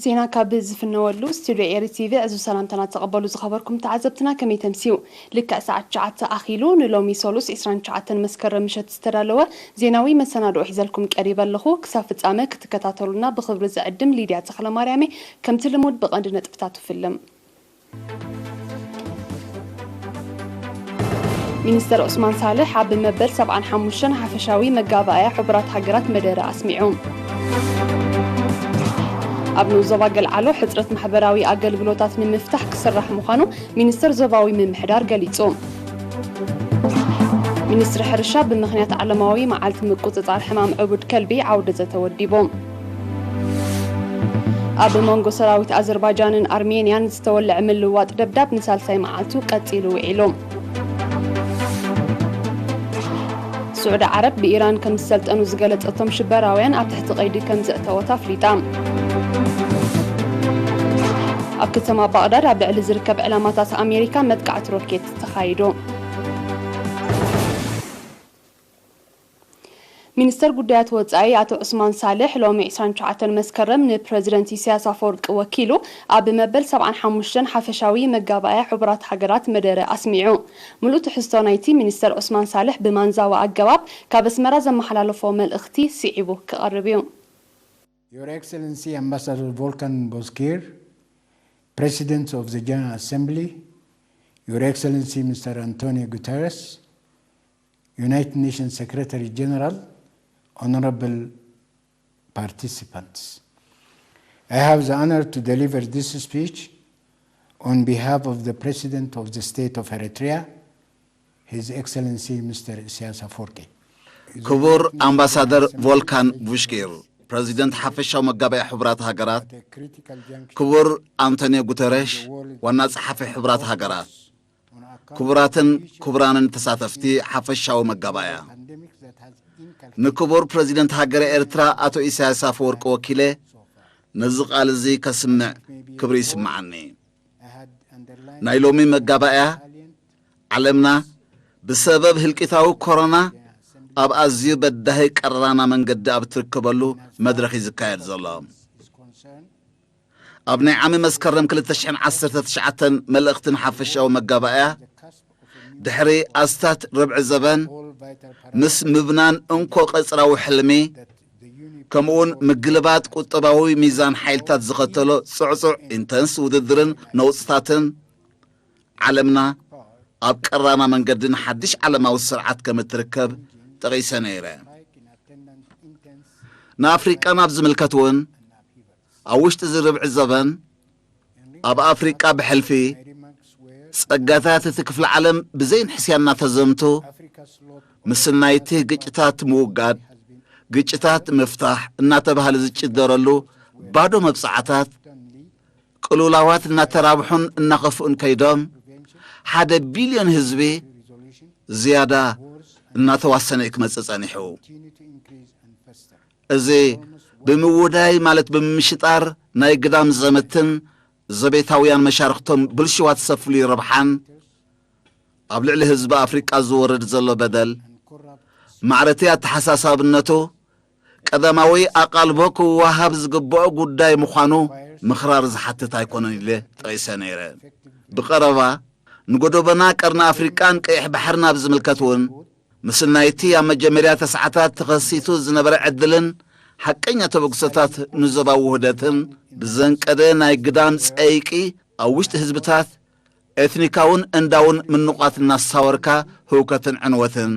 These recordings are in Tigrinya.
ዜና ካብ ዝፍነወሉ ስቱድዮ ኤሪ ቲቪ ዕዙዝ ሰላምታና ተቐበሉ ዝኸበርኩም ተዓዘብትና፣ ከመይ ተምስዩ? ልክዕ ሰዓት ትሽዓተ ኣኺሉ ንሎሚ ሰሉስ ዕስራን ትሽዓተን መስከረም ምሸት ዝተዳለወ ዜናዊ መሰናድኦ ሒዘልኩም ቀሪበ ኣለኹ። ክሳብ ፍጻመ ክትከታተሉና ብኽብሪ ዝዕድም ሊድያ ተኽለማርያም እየ። ከምቲ ልሙድ ብቐንዲ ነጥብታቱ ፍልም። ሚኒስተር ዑስማን ሳልሕ ኣብ መበል ሰብዓን ሓሙሽተን ሓፈሻዊ መጋባእያ ሕቡራት ሃገራት መደረ ኣስሚዑ። ኣብ ንኡስ ዞባ ገልዓሎ ሕጽረት ማሕበራዊ ኣገልግሎታት ንምፍታሕ ክስራሕ ምዃኑ ሚኒስተር ዞባዊ ምምሕዳር ገሊጹ። ሚኒስትሪ ሕርሻ ብምኽንያት ዓለማዊ መዓልቲ ምቁጽጻር ሕማም ዕቡድ ከልቢ ዓውደ ዘተ ወዲቡ። ኣብ መንጎ ሰራዊት ኣዘርባጃንን ኣርሜንያን ዝተወልዐ ምልውዋጥ ደብዳብ ንሳልሳይ መዓልቱ ቀጺሉ ውዒሉ። ስዑዲ ዓረብ ብኢራን ከም ዝሰልጠኑ ዝገለጸቶም ሽበራውያን ኣብ ትሕቲ ቀይዲ ከም ዘእተወት ኣፍሊጣ። ኣብ ከተማ ባቕዳድ ኣብ ልዕሊ ዝርከብ ዕላማታት ኣሜሪካ መጥቃዕቲ ሮኬት ተኻይዱ። ሚኒስተር ጉዳያት ወጻኢ ኣቶ ዑስማን ሳልሕ ሎሚ ዕስራን ትሽዓተን መስከረም ንፕረዚደንት ኢሳያስ ኣፈወርቂ ወኪሉ ኣብ መበል ሰብዓን ሓሙሽተን ሓፈሻዊ መጋባእያ ሕቡራት ሃገራት መደረ ኣስሚዑ። ምሉእ ትሕዝቶ ናይቲ ሚኒስተር ዑስማን ሳልሕ ብማንዛዊ ኣገባብ ካብ ኣስመራ ዘመሓላለፎ መልእኽቲ ስዒቡ ክቐርብ እዩ። Your Excellency Ambassador Volkan Bozkir, President of the General Assembly, Your Excellency Mister Antonio Guterres, United Nations Secretary General, honorable participants. I have the honor to deliver this speech on behalf of the President of the State of Eritrea, His Excellency Mister Isaias Afwerki. ክቡር ኣምባሳደር ቮልካን ቡሽኪር፣ ፕረዚደንት ሓፈሻዊ መጋባእያ ሕቡራት ሃገራት፣ ክቡር ኣንቶኒዮ ጉተረሽ፣ ዋና ጸሓፊ ሕቡራት ሃገራት፣ ክቡራትን ክቡራንን ተሳተፍቲ ሓፈሻዊ መጋባእያ፣ ንክቡር ፕረዚደንት ሃገረ ኤርትራ ኣቶ ኢሳያስ ኣፈወርቂ ወኪለ ነዚ ቃል እዚ ከስምዕ ክብሪ ይስምዓኒ። ናይ ሎሚ መጋባእያ ዓለምና ብሰበብ ህልቂታዊ ኮሮና ኣብ ኣዝዩ በዳሂ ቀራና መንገዲ ኣብ እትርከበሉ መድረኽ እዩ ዝካየድ ዘሎ። ኣብ ናይ ዓሚ መስከረም ክልተ ሽሕን ዓሰርተ ትሽዓተን መልእኽትን ሓፈሻዊ መጋባእያ ድሕሪ ኣስታት ርብዒ ዘበን ምስ ምብናን እንኮ ቀጽራዊ ሕልሚ ከምኡውን ምግልባጥ ቁጠባዊ ሚዛን ሓይልታት ዝኸተሎ ጽዕጹዕ ኢንተንስ ውድድርን ነውጽታትን ዓለምና ኣብ ቀራና መንገዲ ንሓድሽ ዓለማዊ ስርዓት ከም እትርከብ ጠቒሰ ነይረ። ንኣፍሪቃ ናብ ዝምልከት እውን ኣብ ውሽጢ እዚ ርብዒ ዘበን ኣብ ኣፍሪቃ ብሕልፊ ጸጋታት እቲ ክፍለ ዓለም ብዘይንሕስያ እናተዘምቱ ምስናይቲ ግጭታት ምውጋድ፣ ግጭታት ምፍታሕ እናተባህለ ዝጭደረሉ ባዶ መብጽዓታት ቅልውላዋት እናተራብሑን እናኸፍኡን ከይዶም ሓደ ቢልዮን ህዝቢ ዝያዳ እናተዋሰነ እዩ ክመጽእ ጸኒሑ። እዚ ብምውዳይ ማለት ብምምሽጣር ናይ ግዳም ዘመትን ዘቤታውያን መሻርኽቶም ብልሽዋት ሰፍሉይ ረብሓን ኣብ ልዕሊ ህዝቢ ኣፍሪቃ ዝወርድ ዘሎ በደል ማዕረቲ ኣተሓሳሳብነቱ ቀዳማዊ ኣቓልቦ ክወሃብ ዝግብኦ ጉዳይ ምዃኑ ምኽራር ዝሓትት ኣይኮነን ኢለ ጠቒሰ ነይረ። ብቐረባ ንጎደቦና ቀርኒ ኣፍሪቃን ቀይሕ ባሕርን ኣብ ዝምልከት እውን ምስ ናይቲ ኣብ መጀመርያ ተስዓታት ተኸሲቱ ዝነበረ ዕድልን ሓቀኛ ተበግሶታት ንዞባዊ ውህደትን ብዘንቀደ ናይ ግዳም ጸይቂ ኣብ ውሽጢ ህዝብታት ኤትኒካውን እንዳውን ምንቋት እናሳወርካ ህውከትን ዕንወትን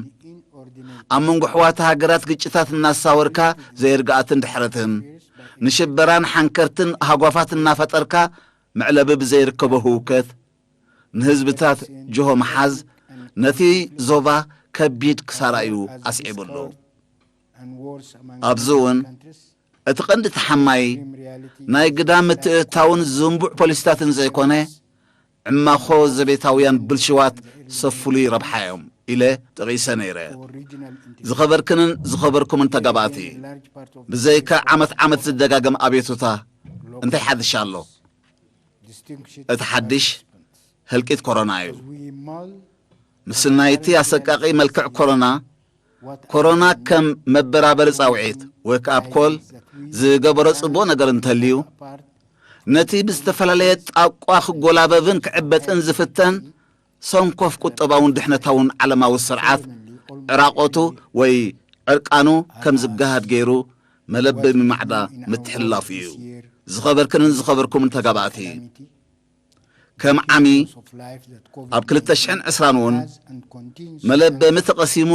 ኣብ መንጎ ኣሕዋት ሃገራት ግጭታት እናሳወርካ ዘይርግኣትን ድሕረትን ንሽበራን ሓንከርትን ሃጓፋት እናፈጠርካ መዕለቢ ብዘይርከቦ ህውከት ንህዝብታት ጅሆ ምሓዝ ነቲ ዞባ ከቢድ ክሳራ እዩ ኣስዒቡሉ። ኣብዚ እውን እቲ ቀንዲ ተሓማይ ናይ ግዳም ምትእትታውን ዝንቡዕ ፖሊሲታትን ዘይኮነ ዕማኾ ዘቤታውያን ብልሽዋት ሰብ ፍሉይ ረብሓ እዮም ኢለ ጠቒሰ ነይረ። ዝኸበርክንን ዝኸበርኩምን ተጋባእቲ፣ ብዘይካ ዓመት ዓመት ዝደጋገም ኣቤቱታ እንታይ ሓድሽ ኣሎ? እቲ ሓድሽ ህልቂት ኮሮና እዩ። ምስናይቲ ኣሰቃቒ መልክዕ ኮሮና፣ ኮሮና ከም መበራበሪ ጻውዒት ወይ ከዓ ኮል ዝገበሮ ጽቡቕ ነገር እንተልዩ፣ ነቲ ብዝተፈላለየ ጣቋ ክጎላበብን ክዕበጥን ዝፍተን ሰንኮፍ ቁጠባውን ድሕነታውን ዓለማዊ ስርዓት ዕራቆቱ ወይ ዕርቃኑ ከም ዝገሃድ ገይሩ መለበሚ ማዕዳ ምትሕልላፉ እዩ። ዝኸበርክንን ዝኸበርኩምን ተጋባእቲ፣ ከም ዓሚ ኣብ ክልተ ሽሕን ዕስራን እውን መለበሚ ተቐሲሙ፣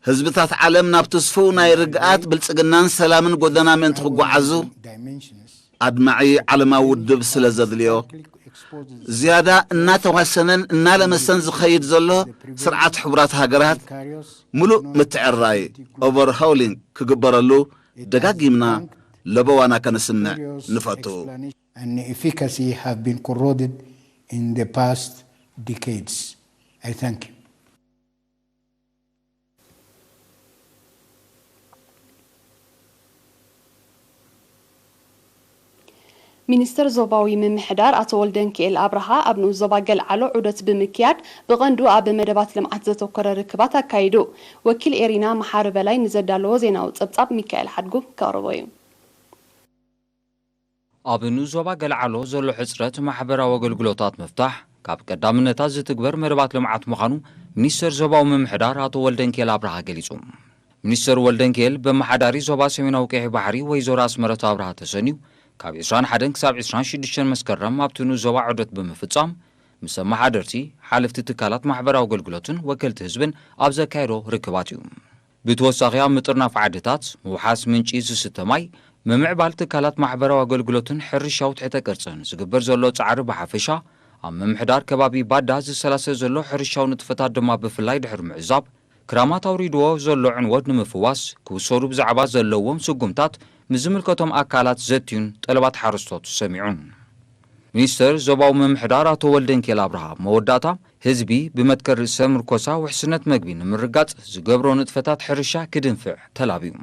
ህዝብታት ዓለም ናብ ትስፉው ናይ ርግኣት ብልጽግናን ሰላምን ጎደና ምእንቲ ክጓዓዙ ኣድማዒ ዓለማዊ ውድብ ስለ ዘድልዮ፣ ዝያዳ እናተዋሰነን እናለመሰን ዝኸይድ ዘሎ ስርዓት ሕቡራት ሃገራት፣ ምሉእ ምትዕራይ፣ ኦቨርሃውሊንግ፣ ክግበረሉ ደጋጊምና ለበዋና ከነስምዕ ንፈቱ። and efficacy have been corroded in the past decades. I thank you. ሚኒስትር ዞባዊ ምምሕዳር ኣቶ ወልደንኪኤል ኣብርሃ ኣብ ንኡስ ዞባ ገልዓሎ ዑደት ብምክያድ ብቐንዱ ኣብ መደባት ልምዓት ዘተኮረ ርክባት ኣካይዱ። ወኪል ኤሪና መሓሪ በላይ ንዘዳለዎ ዜናዊ ጸብጻብ ሚካኤል ሓድጉ ከቕርቦ እዩ። ኣብ ንኡስ ዞባ ገልዓሎ ዘሎ ሕጽረት ማሕበራዊ ኣገልግሎታት ምፍታሕ ካብ ቀዳምነታት ዝትግበር መደባት ልምዓት ምዃኑ ሚኒስተር ዞባዊ ምምሕዳር ኣቶ ወልደንኪኤል ኣብርሃ ገሊጹ። ሚኒስተር ወልደንኪኤል ብኣመሓዳሪ ዞባ ሰሜናዊ ቀይሕ ባሕሪ ወይዘሮ ኣስመረት ኣብርሃ ተሰንዩ ካብ ዕስራን ሓደን ክሳብ ዕስራን ሽዱሽተን መስከረም ኣብቲ ንኡስ ዞባ ዑደት ብምፍጻም ምስ ኣመሓደርቲ፣ ሓለፍቲ ትካላት ማሕበራዊ ኣገልግሎትን ወከልቲ ህዝብን ኣብ ዘካየዶ ርክባት እዩ። ብተወሳኺ ኣብ ምጥርናፍ ዓድታት፣ ምውሓስ ምንጪ ዝስተ ማይ፣ ምምዕባል ትካላት ማሕበራዊ ኣገልግሎትን ሕርሻዊ ትሕተ ቅርጽን ዝግበር ዘሎ ጻዕሪ ብሓፈሻ፣ ኣብ ምምሕዳር ከባቢ ባዳ ዝሰላሰ ዘሎ ሕርሻዊ ንጥፈታት ድማ ብፍላይ ድሕሪ ምዕዛብ፣ ክራማት ኣውሪድዎ ዘሎ ዕንወት ንምፍዋስ ክውሰዱ ብዛዕባ ዘለዎም ስጉምታት ምስ ዝምልከቶም ኣካላት ዘትዩን ጠለባት ሓረስቶት ሰሚዑን። ሚኒስተር ዞባዊ ምምሕዳር ኣቶ ወልደንኬል ኣብርሃ መወዳእታ ህዝቢ ብመትከል ርእሰ ምርኮሳ ውሕስነት መግቢ ንምርጋጽ ዝገብሮ ንጥፈታት ሕርሻ ክድንፍዕ ተላብዩ።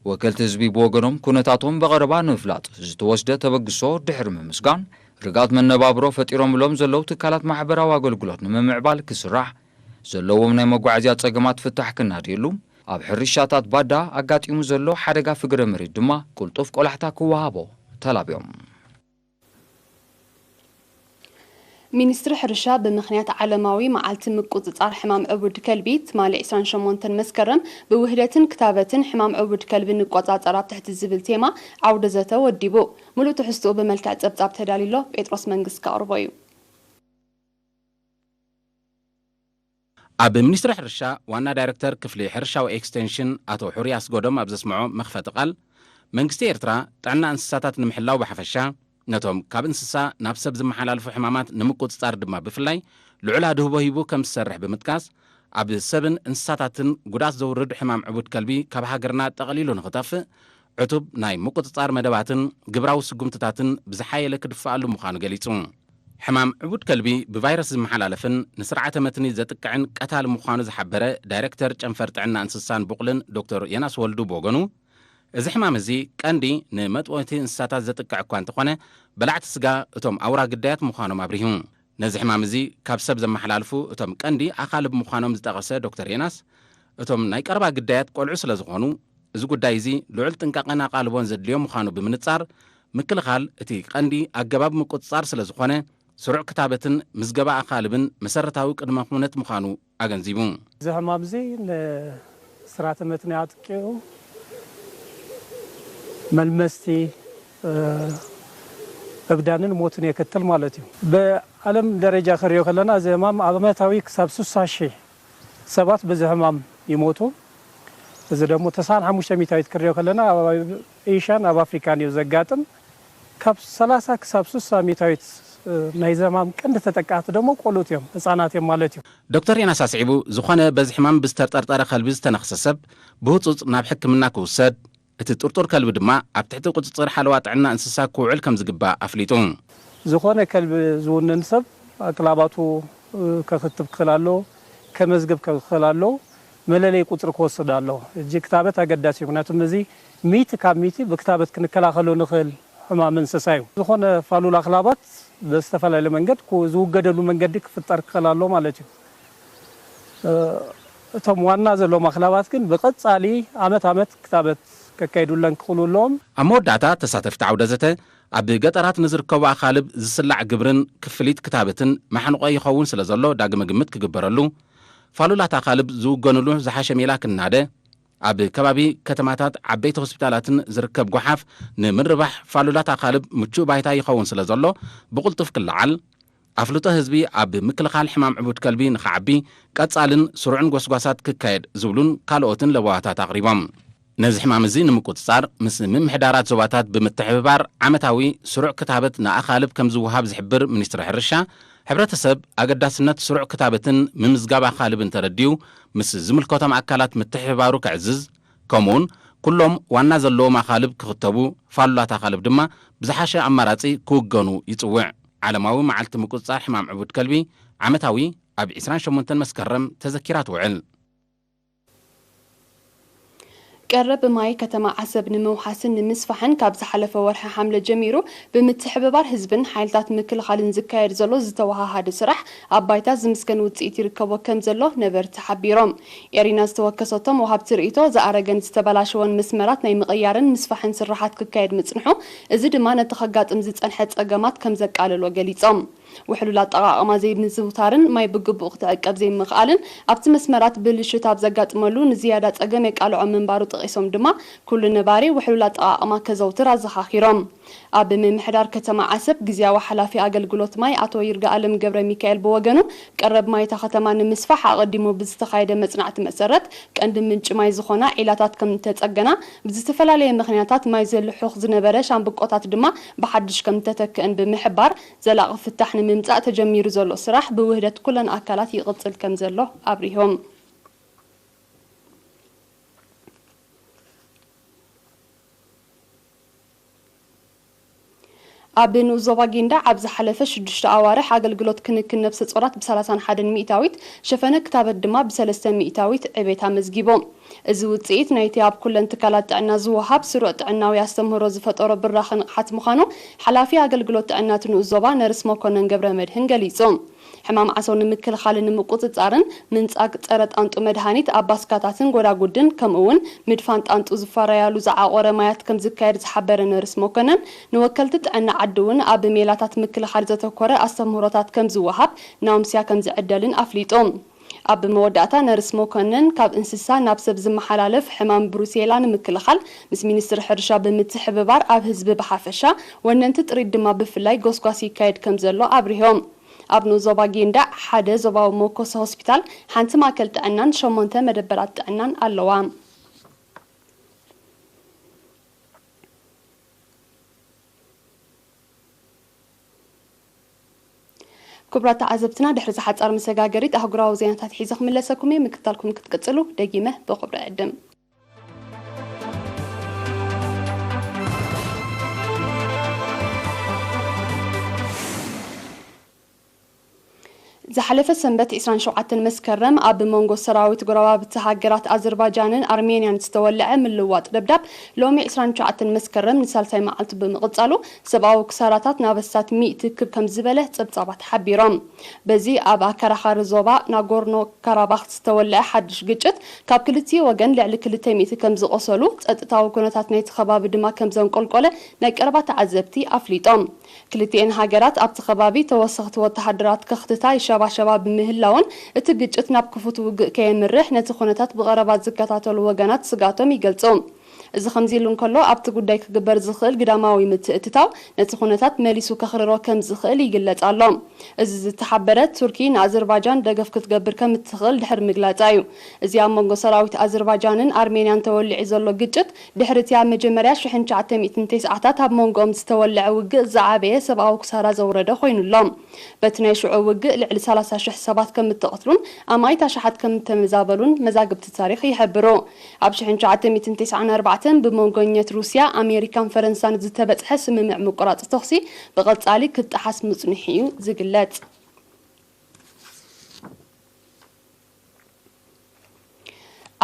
ወከልቲ ህዝቢ ብወገኖም ኩነታቶም ብቐረባ ንምፍላጥ ዝተወስደ ተበግሶ ድሕሪ ምምስጋን ርግኣት መነባብሮ ፈጢሮምሎም ዘለዉ ትካላት ማሕበራዊ ኣገልግሎት ንምምዕባል ክስራሕ ዘለዎም ናይ መጓዓዝያ ጸገማት ፍታሕ ክናድየሉ ኣብ ሕርሻታት ባዳ ኣጋጢሙ ዘሎ ሓደጋ ፍግረ መሬት ድማ ቅልጡፍ ቆላሕታ ክወሃቦ ተላብዮም። ሚኒስትሪ ሕርሻ ብምኽንያት ዓለማዊ መዓልቲ ምቁጽጻር ሕማም ዕቡድ ከልቢ ትማሊ ዕስራን ሸሞንተን መስከረም ብውህደትን ክታበትን ሕማም ዕቡድ ከልቢ ንቆጻጸር ኣብ ትሕቲ ዝብል ቴማ ዓውደ ዘተ ወዲቡ። ሙሉእ ትሕዝትኡ ብመልክዕ ጸብጻብ ተዳልዩሎ ጴጥሮስ መንግስት ከቕርቦ እዩ። ኣብ ሚኒስትሪ ሕርሻ ዋና ዳይረክተር ክፍሊ ሕርሻዊ ኤክስቴንሽን ኣቶ ሑርያስ ጎዶም ኣብ ዘስምዖ መኽፈቲ ቃል፣ መንግስቲ ኤርትራ ጥዕና እንስሳታት ንምሕላው ብሓፈሻ፣ ነቶም ካብ እንስሳ ናብ ሰብ ዝመሓላልፉ ሕማማት ንምቁጽጻር ድማ ብፍላይ ልዑል ኣድህቦ ሂቡ ከም ዝሰርሕ ብምጥቃስ፣ ኣብ ሰብን እንስሳታትን ጉድኣት ዘውርድ ሕማም ዕቡድ ከልቢ ካብ ሃገርና ጠቕሊሉ ንኽጠፍእ ዕቱብ ናይ ምቁጽጻር መደባትን ግብራዊ ስጉምትታትን ብዝሓየለ ክድፍኣሉ ምዃኑ ገሊጹ። ሕማም ዕቡድ ከልቢ ብቫይረስ ዝመሓላለፍን ንስርዓተ መትኒ ዘጥቅዕን ቀታሊ ምዃኑ ዝሓበረ ዳይረክተር ጨንፈር ጥዕና እንስሳን ቡቕልን ዶክተር የናስ ወልዱ ብወገኑ፣ እዚ ሕማም እዚ ቀንዲ ንመጥወቲ እንስሳታት ዘጥቅዕ እኳ እንተኾነ፣ በላዕቲ ስጋ እቶም ኣውራ ግዳያት ምዃኖም ኣብሪሁ። ነዚ ሕማም እዚ ካብ ሰብ ዘመሓላልፉ እቶም ቀንዲ ኣኻልብ ምዃኖም ዝጠቐሰ ዶክተር የናስ፣ እቶም ናይ ቀረባ ግዳያት ቆልዑ ስለ ዝኾኑ፣ እዚ ጉዳይ እዚ ልዑል ጥንቃቐን ኣቓልቦን ዘድልዮ ምዃኑ ብምንጻር፣ ምክልኻል እቲ ቀንዲ ኣገባብ ምቁጽጻር ስለ ዝኾነ፣ ስሩዕ ክታበትን ምዝገባ ኣኻልብን መሰረታዊ ቅድመ ኩነት ምዃኑ ኣገንዚቡ። እዚ ሕማም እዚ ንስርዓተ መትኒ ኣጥቂዑ መልመስቲ፣ እብዳንን ሞትን የከትል ማለት እዩ። ብዓለም ደረጃ ክንሪኦ ከለና እዚ ሕማም ኣብ ዓመታዊ ክሳብ ስሳ ሺህ ሰባት በዚ ሕማም ይሞቱ። እዚ ደግሞ ተስዓን ሓሙሽተ ሚታዊት ክንሪኦ ከለና ኣብ ኤሽያን ኣብ ኣፍሪካን እዩ ዘጋጥም። ካብ ሰላሳ ክሳብ ስሳ ሚታዊት ናይዚ ሕማም ቀንዲ ተጠቃዕቲ ደግሞ ቆልኡት እዮም፣ ህፃናት እዮም ማለት እዩ። ዶክተር ዮናስ ኣስዒቡ፣ ዝኾነ በዚ ሕማም ብዝተጠርጠረ ከልቢ ዝተነኽሰ ሰብ ብህፁፅ ናብ ሕክምና ክውሰድ፣ እቲ ጥርጡር ከልቢ ድማ ኣብ ትሕቲ ቁፅፅር ሓለዋ ጥዕና እንስሳ ክውዕል ከም ዝግባእ ኣፍሊጡ። ዝኾነ ከልቢ ዝውንን ሰብ ኣክላባቱ ከኽትብ ክኽእል ኣለዎ፣ ከመዝግብ ክኽእል ኣለዎ፣ መለለይ ቁፅሪ ክወስድ ኣለዎ። ሕጂ ክታበት ኣገዳሲ እዩ። ምክንያቱም እዚ ሚእቲ ካብ ሚእቲ ብክታበት ክንከላኸሎ ንኽእል ሕማም እንስሳ እዩ። ዝኾነ ፋሉል ኣኽላባት ብዝተፈላለየ መንገድ ክው- ዝውገደሉ መንገዲ ክፍጠር ክኽእል ኣሎ ማለት እዩ። እቶም ዋና ዘለዎም ኣኽላባት ግን ብቐጻሊ ዓመት ዓመት ክታበት ከካይዱለን ክኽእሉ ኣለዎም። ኣብ መወዳእታ ተሳተፍቲ ዓውደ ዘተ ኣብ ገጠራት ንዝርከቡ ኣኻልብ ዝስላዕ ግብርን ክፍሊት ክታበትን ማሕንቆ ይኸውን ስለ ዘሎ ዳግመ ግምት ክግበረሉ፣ ፋሉላት ኣኻልብ ዝውገንሉ ዝሓሸ ሜላ ክናደ፣ ኣብ ከባቢ ከተማታት ዓበይቲ ሆስፒታላትን ዝርከብ ጓሓፍ ንምርባሕ ፋሉላት ኣኻልብ ምቹእ ባይታ ይኸውን ስለ ዘሎ ብቕልጡፍ ክለዓል፣ ኣፍልጦ ህዝቢ ኣብ ምክልኻል ሕማም ዕቡድ ከልቢ ንኽዓቢ ቀጻልን ስሩዕን ጎስጓሳት ክካየድ ዝብሉን ካልኦትን ለበዋታት ኣቕሪቦም። ነዚ ሕማም እዚ ንምቁጽጻር ምስ ምምሕዳራት ዞባታት ብምትሕብባር ዓመታዊ ስሩዕ ክታበት ንኣኻልብ ከም ዝወሃብ ዝሕብር ሚኒስትሪ ሕርሻ፣ ሕብረተሰብ ኣገዳስነት ስሩዕ ክታበትን ምምዝጋብ ኣኻልብን ተረዲኡ ምስ ዝምልከቶም ኣካላት ምትሕብባሩ ከዕዝዝ፣ ከምኡውን ኩሎም ዋና ዘለዎም ኣኻልብ ክኽተቡ፣ ፋሉላት ኣኻልብ ድማ ብዝሓሸ ኣማራጺ ክውገኑ ይጽውዕ። ዓለማዊ መዓልቲ ምቁጽጻር ሕማም ዕቡድ ከልቢ ዓመታዊ ኣብ ዕስራን ሸሞንተን መስከረም ተዘኪራ ትውዕል። ቀረብ ማይ ከተማ ዓሰብ ንምውሓስን ንምስፋሕን ካብ ዝሓለፈ ወርሒ ሓምለ ጀሚሩ ብምትሕብባር ህዝብን ሓይልታት ምክልኻልን ዝካየድ ዘሎ ዝተወሃሃደ ስራሕ ኣብ ባይታ ዝምስገን ውፅኢት ይርከቦ ከም ዘሎ ነበርቲ ሓቢሮም። ኤሪና ዝተወከሰቶም ወሃብቲ ርእይቶ ዝኣረገን ዝተበላሸወን መስመራት ናይ ምቕያርን ምስፋሕን ስራሓት ክካየድ ምፅንሑ፣ እዚ ድማ ነቲ ከጋጥም ዝፀንሐ ፀገማት ከም ዘቃለሎ ገሊፆም። ውሕሉል ኣጠቓቕማ ዘይምዝውታርን ማይ ብግቡእ ክትዕቀብ ዘይምኽኣልን ኣብቲ መስመራት ብልሽት ኣብ ዘጋጥመሉ ንዝያዳ ጸገም የቃልዖ ምንባሩ ጠቒሶም ድማ፣ ኩሉ ነባሪ ውሕሉል ኣጠቓቕማ ከዘውትር ኣዘኻኺሮም። ኣብ ምምሕዳር ከተማ ዓሰብ ግዝያዊ ሓላፊ ኣገልግሎት ማይ ኣቶ ይርጋኣለም ገብረ ሚካኤል ብወገኑ፣ ቀረብ ማይ እታ ከተማ ንምስፋሕ ኣቐዲሙ ብዝተኻየደ መጽናዕቲ መሰረት፣ ቀንዲ ምንጪ ማይ ዝኾና ዒላታት ከም እተጸገና፣ ብዝተፈላለየ ምኽንያታት ማይ ዘልሑኽ ዝነበረ ሻምብቆታት ድማ ብሓድሽ ከም እተተክእን ብምሕባር፣ ዘላቒ ፍታሕ ንምምጻእ ተጀሚሩ ዘሎ ስራሕ ብውህደት ኩለን ኣካላት ይቕጽል ከም ዘሎ ኣብሪሆም። ኣብ ንኡስ ዞባ ጊንዳዕ ኣብ ዝሓለፈ ሽዱሽተ ኣዋርሕ ኣገልግሎት ክንክን ነብሰ ጾራት ብ ሰላሳን ሓደን ሚእታዊት፣ ሸፈነ ክታበት ድማ ብ ሰለስተ ሚእታዊት ዕቤት ኣመዝጊቡ። እዚ ውጽኢት ናይቲ ኣብ ኩለን ትካላት ጥዕና ዝወሃብ ስሩዕ ጥዕናዊ ኣስተምህሮ ዝፈጠሮ ብራኸ ንቕሓት ምዃኑ ሓላፊ ኣገልግሎት ጥዕና እቲ ንኡስ ዞባ ነርስ መኮነን ገብረ መድህን ገሊጹ። ሕማም ዓሶ ንምክልኻልን ንምቁጽጻርን ምንጻግ ጸረ ጣንጡ መድሃኒት ኣብ ባስካታትን ጎዳጉድን ከምኡ እውን ምድፋን ጣንጡ ዝፈረያሉ ዝዓቖረ ማያት ከም ዝካየድ ዝሓበረ ነርስ መኮነን፣ ንወከልቲ ጥዕና ዓዲ እውን ኣብ ሜላታት ምክልኻል ዘተኮረ ኣስተምህሮታት ከም ዝወሃብ ናውምስያ ከም ዝዕደልን ኣፍሊጡ። ኣብ መወዳእታ ነርስ መኮነን ካብ እንስሳ ናብ ሰብ ዝመሓላለፍ ሕማም ብሩሴላ ንምክልኻል ምስ ሚኒስትሪ ሕርሻ ብምትሕብባር ኣብ ህዝቢ ብሓፈሻ ወነንቲ ጥሪት ድማ ብፍላይ ጎስጓስ ይካየድ ከም ዘሎ ኣብሪሆም። ኣብ ንኡስ ዞባ ጊንዳዕ ሓደ ዞባዊ መኮሰ ሆስፒታል፣ ሓንቲ ማእከል ጥዕናን ሸሞንተ መደበራት ጥዕናን ኣለዋ። ክቡራት ተዓዘብትና፣ ድሕሪ ዝሓጻር መሰጋገሪት ኣህጉራዊ ዜናታት ሒዘ ክምለሰኩም እየ። ምክትታልኩም ክትቅጽሉ ደጊመ ብኽብሪ እዕድም። ዝሓለፈ ሰንበት ዕስራን ሸውዓተን መስከረም ኣብ መንጎ ሰራዊት ጎረባብቲ ሃገራት ኣዘርባጃንን ኣርሜንያን ዝተወልዐ ምልውዋጥ ደብዳብ ሎሚ ዕስራን ትሽዓተን መስከረም ንሳልሳይ መዓልቱ ብምቕጻሉ፣ ሰብኣዊ ክሳራታት ናብ ኣስታት ሚእቲ ክብ ከም ዝበለ ጸብጻባት ሓቢሮም። በዚ ኣብ ኣከራኻሪ ዞባ ናጎርኖ ካራባኽ ዝተወልዐ ሓድሽ ግጭት፣ ካብ ክልቲኡ ወገን ልዕሊ ክልተ ሚእቲ ከም ዝቖሰሉ፣ ጸጥታዊ ኩነታት ናይቲ ከባቢ ድማ ከም ዘንቆልቆለ ናይ ቀረባ ተዓዘብቲ ኣፍሊጦም። ክልቲኤን ሃገራት ኣብቲ ከባቢ ተወሰኽቲ ወተሃደራት ከኽትታ ይሸባሸባ ብምህላውን፣ እቲ ግጭት ናብ ክፉት ውግእ ከየምርሕ ነቲ ኩነታት ብቐረባ ዝከታተሉ ወገናት ስግኣቶም ይገልጹ። እዚ ከምዚ ኢሉ እንከሎ፣ ኣብቲ ጉዳይ ክግበር ዝኽእል ግዳማዊ ምትእትታው ነቲ ኩነታት መሊሱ ከኽርሮ ከም ዝኽእል ይግለጽ ኣሎ። እዚ ዝተሓበረ፣ ቱርኪ ንኣዘርባጃን ደገፍ ክትገብር ከም እትኽእል ድሕሪ ምግላጻ እዩ። እዚ ኣብ መንጎ ሰራዊት ኣዘርባጃንን ኣርሜንያን ተወሊዑ ዘሎ ግጭት፣ ድሕሪ እቲ ኣብ መጀመርያ ሽሕን ትሽዓተ ሚእትን ተስዓታት ኣብ መንጎኦም ዝተወልዐ ውግእ ዝዓበየ ሰብኣዊ ክሳራ ዘውረደ ኮይኑ ኣሎ። በቲ ናይ ሽዑ ውግእ ልዕሊ ሰላሳ ሽሕ ሰባት ከም እተቐትሉን ኣማኢት ኣሽሓት ከም እተመዛበሉን መዛግብቲ ታሪኽ ይሕብሩ። ኣብ ሽሕን ትሽዓተ ሚእትን ተስዓን ኣርባዕተን ብመንጎኘት ሩስያ፣ ኣሜሪካን ፈረንሳን ዝተበጽሐ ስምምዕ ምቁራጽ ተኹሲ ብቐጻሊ ክጠሓስ ምጽንሑ እዩ ዝግለጽ።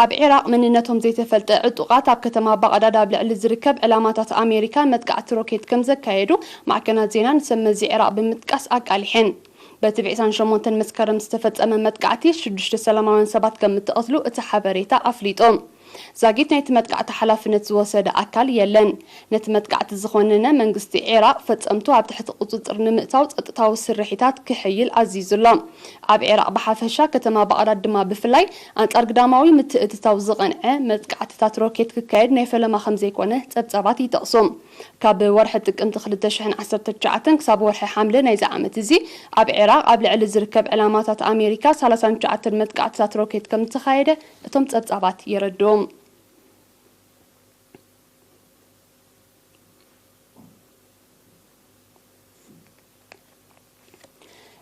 ኣብ ዒራቕ መንነቶም ዘይተፈልጠ ዕጡቓት ኣብ ከተማ ባቕዳድ ኣብ ልዕሊ ዝርከብ ዕላማታት ኣሜሪካ መጥቃዕቲ ሮኬት ከም ዘካየዱ ማዕከናት ዜና ንሰብ መዚ ዒራቕ ብምጥቃስ ኣቃሊሐን። በቲ ብ ዕስራን ሸሞንተን መስከረም ዝተፈጸመ መጥቃዕቲ ሽዱሽተ ሰላማውያን ሰባት ከም እተቐትሉ እቲ ሓበሬታ ኣፍሊጡ። ዛጊት ናይቲ መጥቃዕቲ ሓላፍነት ዝወሰደ ኣካል የለን። ነቲ መጥቃዕቲ ዝኾነነ መንግስቲ ዒራቕ ፈጸምቱ ኣብ ትሕቲ ቁጽጽር ንምእታው ጸጥታዊ ስርሒታት ክሕይል ኣዚዙ ኣሎ። ኣብ ዒራቕ ብሓፈሻ፣ ከተማ ባቕዳድ ድማ ብፍላይ፣ ኣንጻር ግዳማዊ ምትእትታው ዝቐንዐ መጥቃዕትታት ሮኬት ክካየድ ናይ ፈለማ ከም ዘይኮነ ጸብጻባት ይጠቕሱ። ካብ ወርሒ ጥቅምቲ ክልተ ሽሕን ዓሰርተ ትሽዓተን ክሳብ ወርሒ ሓምለ ናይዚ ዓመት እዚ፣ ኣብ ዒራቕ ኣብ ልዕሊ ዝርከብ ዕላማታት ኣሜሪካ ሰላሳን ትሽዓተን መጥቃዕትታት ሮኬት ከም ዝተኻየደ እቶም ጸብጻባት የረድኡ።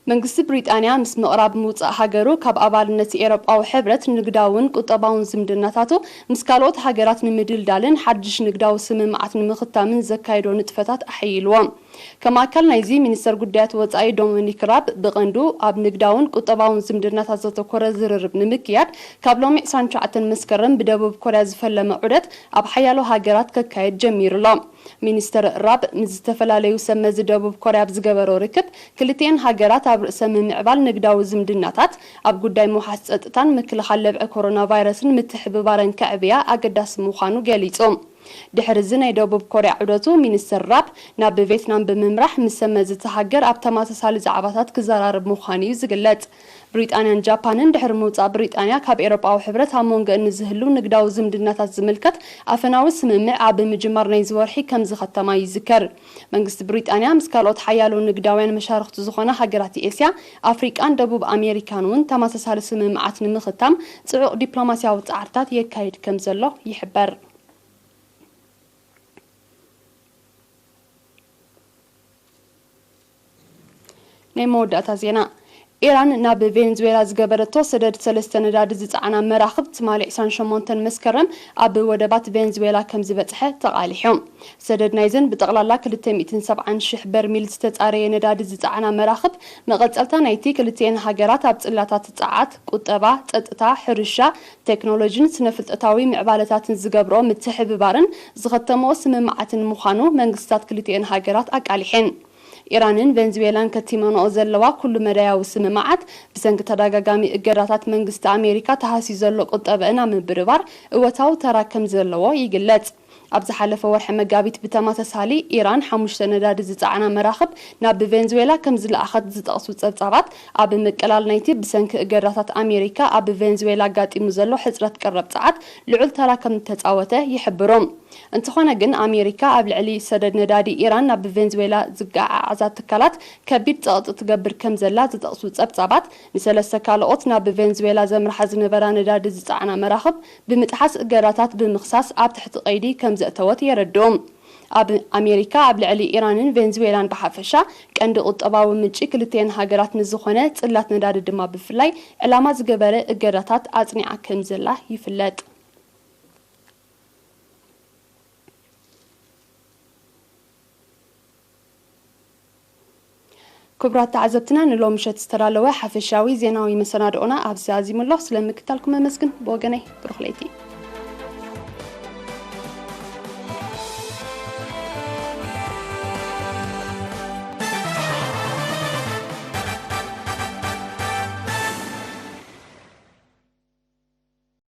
መንግስቲ ብሪጣንያ ምስ ምቕራብ ምውጻእ ሃገሩ ካብ ኣባልነት ኤውሮጳዊ ሕብረት ንግዳውን ቁጠባውን ዝምድናታቱ ምስ ካልኦት ሃገራት ንምድልዳልን ሓድሽ ንግዳዊ ስምምዓት ንምኽታምን ዘካየዶ ንጥፈታት ኣሐይልዎ። ከም ኣካል ናይዚ፣ ሚኒስተር ጉዳያት ወጻኢ ዶሚኒክ ራብ ብቐንዱ ኣብ ንግዳውን ቁጠባውን ዝምድናታት ዘተኮረ ዝርርብ ንምክያድ ካብ ሎሚ ዕስራን ትሽዓተን መስከረም ብደቡብ ኮርያ ዝፈለመ ዑደት ኣብ ሓያሎ ሃገራት ከካየድ ጀሚሩ ኣሎ። ሚኒስተር ራብ ምስ ዝተፈላለዩ ሰብ መዚ ደቡብ ኮርያ ኣብ ዝገበሮ ርክብ፣ ክልቲኤን ሃገራት ኣብ ርእሰ ምምዕባል ንግዳዊ ዝምድናታት፣ ኣብ ጉዳይ ምውሓስ ጸጥታን ምክልኻል ለብዒ ኮሮና ቫይረስን ምትሕብባረን ከዕብያ ኣገዳሲ ምዃኑ ገሊጹ። ድሕሪ እዚ ናይ ደቡብ ኮርያ ዑደቱ፣ ሚኒስተር ራብ ናብ ቬትናም ብምምራሕ ምስ ሰብ መዚ እታ ሃገር ኣብ ተመሳሳሊ ዛዕባታት ክዘራረብ ምዃኑ እዩ ዝግለጽ። ብሪጣንያን ጃፓንን ድሕሪ ምውጻእ ብሪጣንያ ካብ ኤውሮጳዊ ሕብረት ኣብ መንጎኣን ንዝህሉ ንግዳዊ ዝምድናታት ዝምልከት ኣፈናዊ ስምምዕ ኣብ ምጅማር ናይዚ ወርሒ ከም ዝኸተማ ይዝከር። መንግስቲ ብሪጣንያ ምስ ካልኦት ሓያሎ ንግዳውያን መሻርኽቱ ዝኾና ሃገራት ኤስያ፣ ኣፍሪቃን ደቡብ ኣሜሪካን እውን ተመሳሳሊ ስምምዓት ንምኽታም ጽዑቕ ዲፕሎማስያዊ ጻዕርታት የካይድ ከም ዘሎ ይሕበር። ናይ መወዳእታ ዜና። ኢራን ናብ ቬንዙዌላ ዝገበረቶ ሰደድ ሰለስተ ነዳዲ ዝጸዓና መራኽብ ትማሊ ዕስራን ሸሞንተን መስከረም ኣብ ወደባት ቬንዙዌላ ከም ዝበጽሐ ተቓሊሑ። ሰደድ ናይዘን ብጠቕላላ ክልተ ሚእትን ሰብዓን ሽሕ በርሚል ዝተጻረየ ነዳዲ ዝጸዓና መራኽብ፣ መቐጸልታ ናይቲ ክልቲኤን ሃገራት ኣብ ጽላታት ጸዓት፣ ቁጠባ፣ ጸጥታ፣ ሕርሻ፣ ቴክኖሎጂን ስነ-ፍልጠታዊ ምዕባለታትን ዝገብርኦ ምትሕብባርን ዝኸተምኦ ስምምዓትን ምዃኑ መንግስታት ክልቲኤን ሃገራት ኣቃሊሐን። ኢራንን ቬንዙዌላን ከቲመንኦ ዘለዋ ኩሉ መዳያዊ ስምምዓት፣ ብሰንኪ ተደጋጋሚ እገዳታት መንግስቲ ኣሜሪካ ተሃስዩ ዘሎ ቁጠበአን ኣብ ምብርባር እወታዊ ተራ ከም ዘለዎ ይግለጽ። ኣብ ዝሓለፈ ወርሒ መጋቢት ብተመሳሳሊ፣ ኢራን ሓሙሽተ ነዳዲ ዝጸዓና መራኽብ ናብ ቬንዙዌላ ከም ዝለኣኸት ዝጠቕሱ ጸብጻባት፣ ኣብ ምቅላል ናይቲ ብሰንኪ እገዳታት ኣሜሪካ ኣብ ቬንዙዌላ ኣጋጢሙ ዘሎ ሕጽረት ቀረብ ጸዓት ልዑል ተራ ከም ዝተጻወተ ይሕብሩ። እንተኾነ ግን፣ ኣሜሪካ ኣብ ልዕሊ ሰደድ ነዳዲ ኢራን ናብ ቬንዙዌላ ዝገዓዓዛ ትካላት ከቢድ ጸቕጢ ትገብር ከም ዘላ ዝጠቕሱ ጸብጻባት፣ ንሰለስተ ካልኦት ናብ ቬንዙዌላ ዘምርሓ ዝነበራ ነዳዲ ዝጸዓና መራኽብ ብምጥሓስ እገዳታት ብምኽሳስ ኣብ ትሕቲ ቀይዲ ከም ዘእተወት የረድኡ። ኣብ ኣሜሪካ ኣብ ልዕሊ ኢራንን ቬንዙዌላን ብሓፈሻ ቀንዲ ቁጠባዊ ምንጪ ክልቲኤን ሃገራት ንዝኾነ ጽላት ነዳዲ ድማ ብፍላይ ዕላማ ዝገበረ እገዳታት ኣጽኒዓ ከም ዘላ ይፍለጥ። ክቡራት ተዓዘብትና፣ ንሎሚ ምሸት ዝተዳለወ ሓፈሻዊ ዜናዊ መሰናድኦና ኣብዚ ኣዚሙ ኣሎ። ስለምክታልኩም ኣመስግን። ብወገነይ፣ ብሩኽ ለይቲ።